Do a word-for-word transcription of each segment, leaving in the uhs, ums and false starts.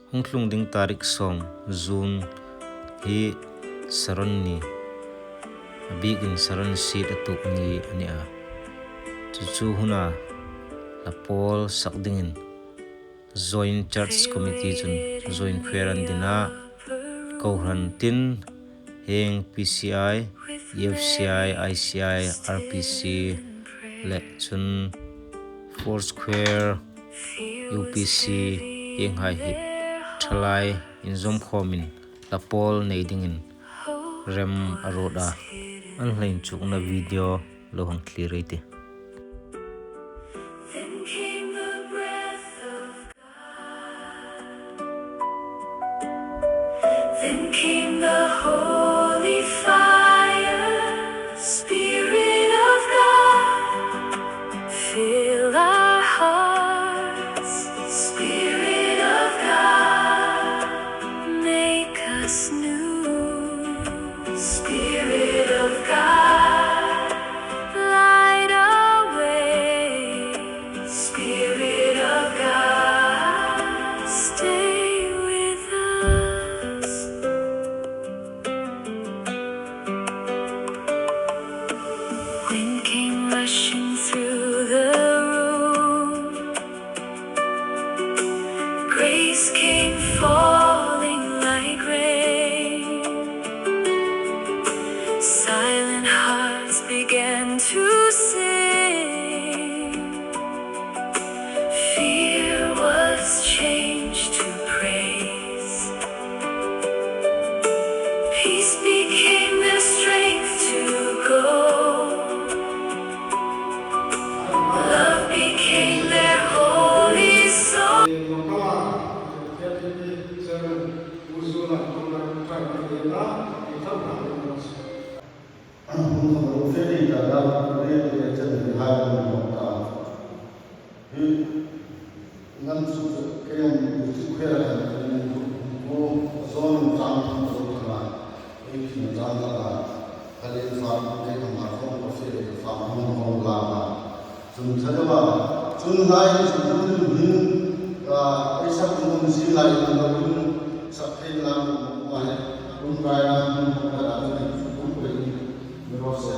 Hung tlung ding tarik sawm June hi Saron ni, a bikin Saron sit a tuok ni a ni a. Chu chu huna la pawl sak dingin Joint Church Committee chun Joint Choir an ding a, kohran tin hieng P C I, E F C I, I C I, R P C le chun Four Square, U P C hienghai hi ṭhalai inzawm khawmin la pawl nei dingin rem a ruot a. An hla inchukna video lo hang thlir ei tih. Then came the breath of God. Then came the holy fire. Spirit of God, fill our hearts. Spirit of God, make us new. Spirit of God, light our way. Spirit of God, stay with us. Wind came rushing through the room. Grace came falling like rain. Silent hearts began to sing. Fear was changed to praise. Peace became their strength to go. Love became their holy song. Hi, nan chu kei ang chu kher kan ni ku, ku zon chang thum lo thang a, ei khin chang thang a, ka le fa, ei ka ma khom ka fe, ka fa hmang hmang la a. Chun thadama, chun lai chu hun hin, ka ei sak nun si lai nun lo hin, sak thei la nun ma he, kun kai na nun ma ka la nun, kun kai ni, mi ro se.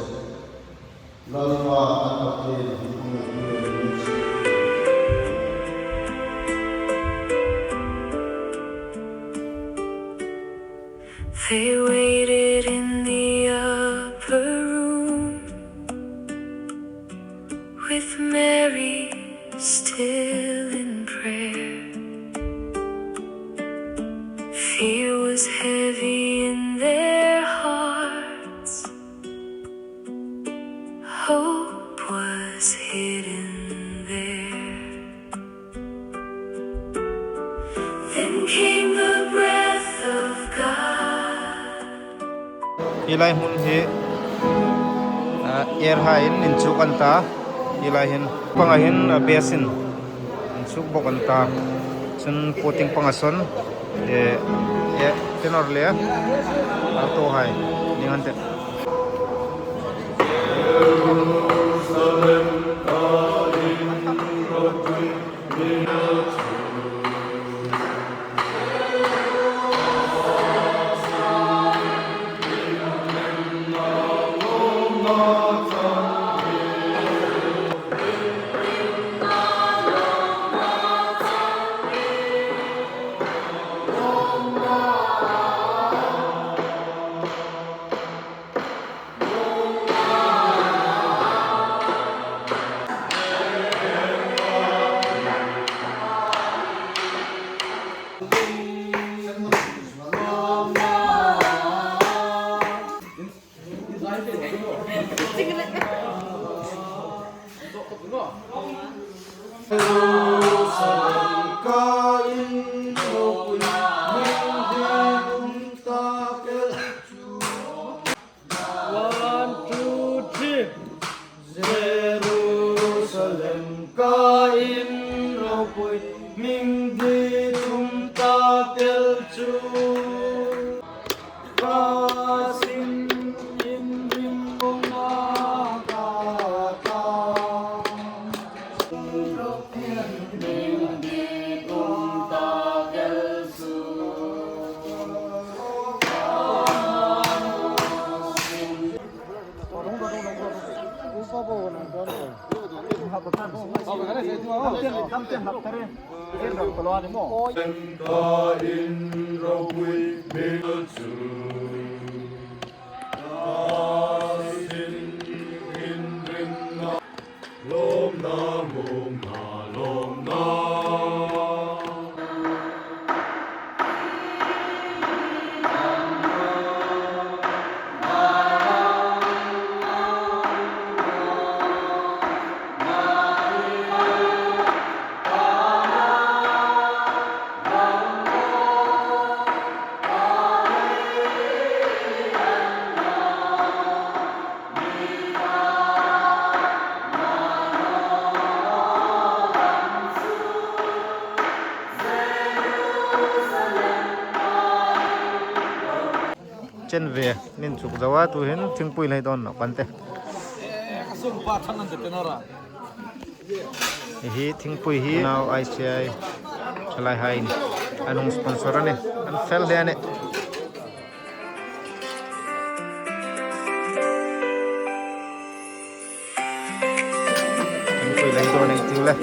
They waited in the upper room with Mary still in prayer. Fear was heavy in their hearts. Hope was hidden there. Then came the breath of God. Hi lai hmun hi, ah, air hai in inchuk an ta. Hi lai hin panga hin, ah, bass in inchuk bawk an ta. Chun puting panga sawn, eh, eh, tenor le alto hai ding an tih. One, two, three. Jerusalem ka in ropui, hming di tum ta kel chu. Ka sin in ring bong a ka ta. Hming di tum ta kel chu. Kam te hlak ta re. En rak palo ni mo. Ka in ropui hming chu. Ka sin in ring na. Lawmna, lawmna, lawmna. Chen ve, nin chuk zawa tu hin thingpui lei dawn nawk kan te. Hi thingpui hi nau I C I thalai hai ni. An hung sponsor a ni. An fel hle a ni. Thingpui lei dawn ei tiu le.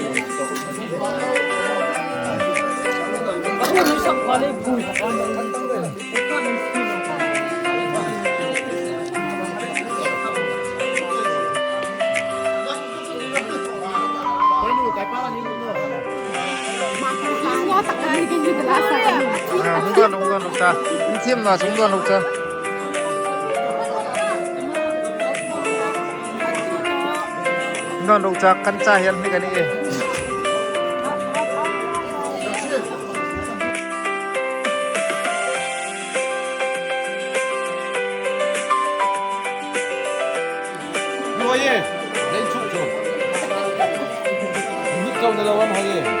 Hung dawn, hung dawn, hung dawn ta. Thiem na, hung dawn, hung dawn. Hung dawn, hung dawn, kan cha hian hnik a ni e.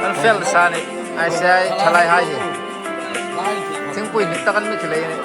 An fel sa ni, I C I thalai hai hi. Thingpui hnik tak an mi thilei ni.